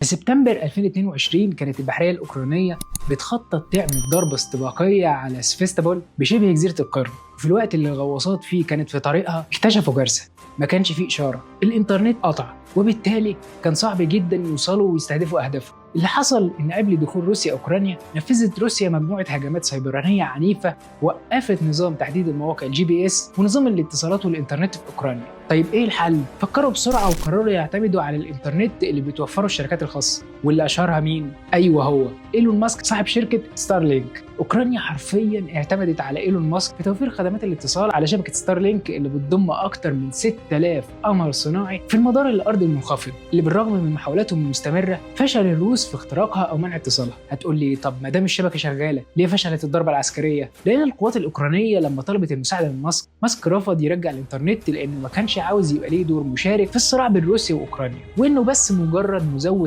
في سبتمبر 2022 كانت البحرية الأوكرانية بتخطط تعمل ضربة استباقية على سيفاستوبول بشبه جزيرة القرم. وفي الوقت اللي الغواصات فيه كانت في طريقها اكتشفوا كارثة، ما كانش فيه إشارة، الإنترنت قطع، وبالتالي كان صعب جدا يوصلوا ويستهدفوا أهدافهم. اللي حصل إن قبل دخول روسيا أوكرانيا نفذت روسيا مجموعة هجمات سيبرانية عنيفة وقفت نظام تحديد المواقع الجي بي اس ونظام الاتصالات والإنترنت في أوكرانيا. طيب إيه الحل؟ فكروا بسرعة وقرروا يعتمدوا على الإنترنت اللي بتوفره الشركات الخاصة، واللي أشهرها مين؟ أيوه هو إيلون ماسك صاحب شركة ستارلينك. أوكرانيا حرفيا اعتمدت على إيلون ماسك في توفير خدمات الاتصال على شبكة ستارلينك اللي بتضم أكتر من 6000 قمر صناعي في المدار الأرضي المنخفض، اللي بالرغم من محاولاتهم المستمرة فشل الروس في اختراقها أو منع اتصالها. هتقول لي طب ما دام الشبكة شغالة ليه فشلت الضربة العسكرية؟ لأن القوات الأوكرانية لما طلبت المساعدة من ماسك، ماسك رفض يرجع الإنترنت لأنه ما كانش عاوز يبقى ليه دور مشارك في الصراع بين روسيا وأوكرانيا، وإنه بس مجرد مزود